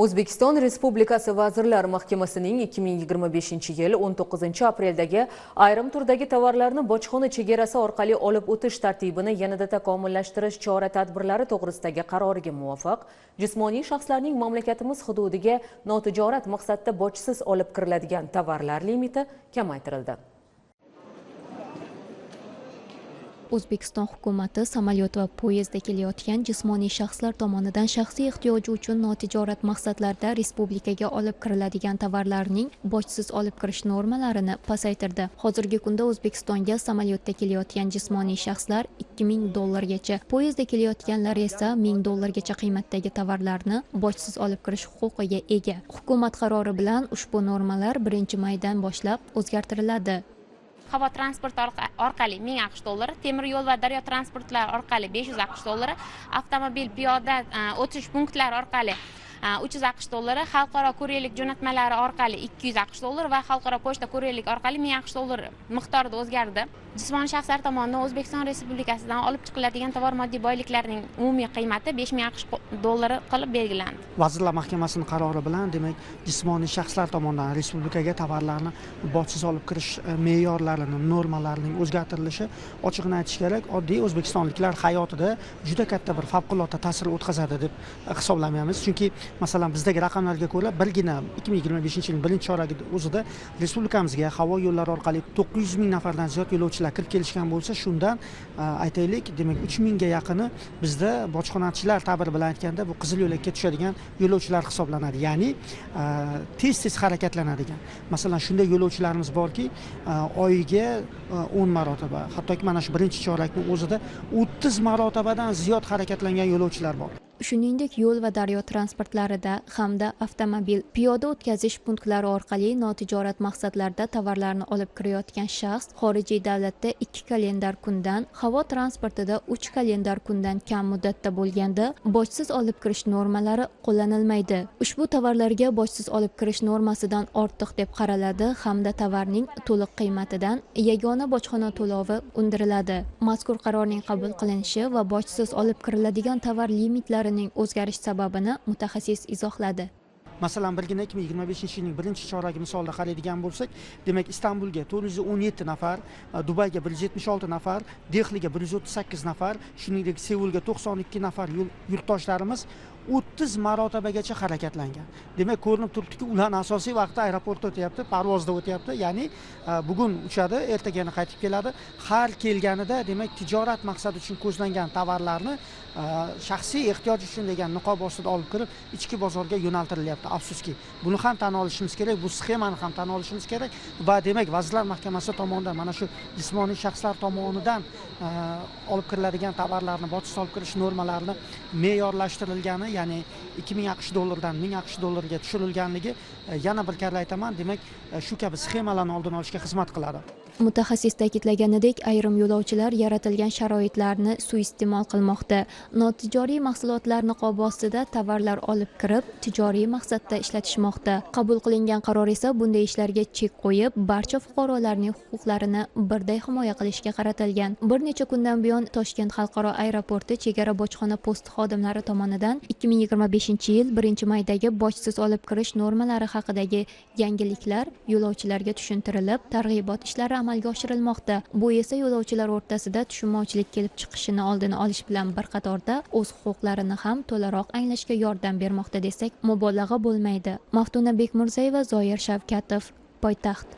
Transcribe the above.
O'zbekiston Respublikasi Vazirlar Mahkamasining 2025-yil 19-apreldagi ayrim turdagi tovarlarni bojxona chegarasi orqali olib o'tish tartibini yanada takomillashtirish chora-tadbirlari to'g'risidagi qaroriga muvofiq, jismoniy shaxslarning mamlakatimiz hududiga notijorat maqsadda bojsiz olib kiriladigan tovarlar limiti kamaytirildi. O'zbekiston hukumati samolyot va poyezdda kelayotgan jismoniy shaxslar tomonidan shaxsiy ehtiyoji uchun notijorat maqsadlarda respublikaga olib kiriladigan tovarlarning bojsiz olib kirish normalarini pasaytirdi. Hozirgi kunda O'zbekistonga samolyotda kelayotgan jismoniy shaxslar 2000 dollargacha, poyezdda kelayotganlar esa 1000 dollargacha qiymatdagi tovarlarni bojsiz olib kirish huquqiga ega. Hukumat qarori bilan ushbu normalar 1-maydan boshlab o'zgartiriladi. Havo transporti orqali 1000 AQSh dollari, temir yo'l va daryo transportlari orqali 500 AQSh dollari, avtomobil piyoda o'tish punktlari orqali 300 AQSh dollari, xalqaro kuryerlik jo'natmalari orqali 200 AQSh dollari va xalqaro pochta kuryerlik orqali 1000 AQSh dollari miqdorida o'zgardi. Jismoniy shaxslar tomonidan O'zbekiston Respublikasidan olib chiqiladigan tovar moddiy boyliklarning umumiy qiymati 5000 AQSh dollari qilib belgilandi. Vazirlar Mahkamasining qarori bilan, demak, jismoniy shaxslar tomonidan respublikaga tovarlarni bojsiz olib kirish me'yorlarini, normalarining o'zgartirilishi, ochig'ini aytish kerak, oddiy o'zbekistonliklar hayotida juda katta bir favqulodda ta'sir o'tkazadi deb hisoblamaymiz. Chunki masalan bizdagi raqamlarga ko'ra birgina 2025-yilning birinchi choragida o'zida respublikamizga havo yo'llari orqali 900 ming nafardan ziyod yo'lovchilar kirib kelishgan bo'lsa, shundan aytaylik, demak 3000 ga yaqini bizda bojxonachilar ta'biri bilan aytganda bu qizil yo'lakka tushadigan yo'lovchilar hisoblanadi, ya'ni tez-tez harakatlanadigan. Masalan, shunday yo'lovchilarimiz borki, oyiga 10 marotaba, hattoki mana shu birinchi chorakning o'zida 30 marotabadan ziyod harakatlangan yo'lovchilar bor. Shuningdek, yo'l va daryo transportlarida hamda avtomobil, piyoda o'tkazish punktlari orqali notijorat maqsadlarda tovarlarni olib kirayotgan shaxs xorijiy davlatda 2 kalendar kundan, havo transportida 3 kalendar kundan kam muddatda bo'lganda bojsiz olib kirish normalari qo'llanilmaydi. Ushbu tovarlarga bojsiz olib kirish normasidan ortiq deb qaraladi hamda tovarning to'liq qiymatidan yagona bojxona to'lovi undiriladi. Mazkur qarorning qabul qilinishi va bojsiz olib kiriladigan tovar limitlari o'zgarish sababini mutaxassis izohladi. Masalan, birgina 2025-yilning birinchi choragi misolida qaraydigan bo'lsak, demak Istanbulga 417 nafar, Dubayga 176 nafar, Dehliga 138 nafar, shuningdek Seulga 92 nafar yurtdoshlarimiz 30 marotabagacha harakatlangan. Demak, ko'rinib turibdiki, ularning asosiy vaqti aeroportda o'tyapti, parvozda o'tyapti. Ya'ni bugun uchadi, ertaga yana qaytib keladi. Har kelganida, demak, tijorat maqsadi uchun ko'zlangan tovarlarni shaxsiy ehtiyoj uchun degan niqob ostida olib kirib, ichki bozorga yo'naltirilyapti. Afsuski, buni ham tan olishimiz kerak, bu sxemani ham tan olishimiz kerak va demak, Vazirlar Mahkamasi tomonidan mana shu jismoniy shaxslar tomonidan olib kiriladigan tovarlarni bojsiz olib kirish normalarini me'yorlashtirilgani, ya'ni 2000 AQSh dollaridan 1000 AQSh dollariga tushirilganligi, yana bir karra aytaman, demak, shu kabi sxemalarni oldini olishga xizmat qiladi. Mutaxassis ta'kidlaganidek, ayrim yo'lovchilar yaratilgan sharoitlarni suiiste'mol qilmoqda. Notijoriy mahsulotlar niqobi ostida tovarlar olib kirib, tijoriy maqsadda ishlatishmoqda. Qabul qilingan qaror esa bunday ishlarga chek qo'yib, barcha fuqarolarning huquqlarini birday himoya qilishga qaratilgan. Bir necha kundan buyon Toshkent xalqaro aeroporti chegara bojxona posti xodimlari tomonidan 2025-yil 1-maydagi bojsiz olib kirish normalari haqidagi yangiliklar yo'lovchilarga tushuntirilib, targ'ibot ishlari amalga oshirilmoqda. Bu esa yo'lovchilar o'rtasida tushunmovchilik kelib chiqishini oldini olish bilan bir qatorda o'z huquqlarini ham to'laroq anglashga yordam bermoqda desak mubolag'a bo'lmaydi. Maftuna Bekmurzayeva, Zoir Shavkatov, Poytaxt.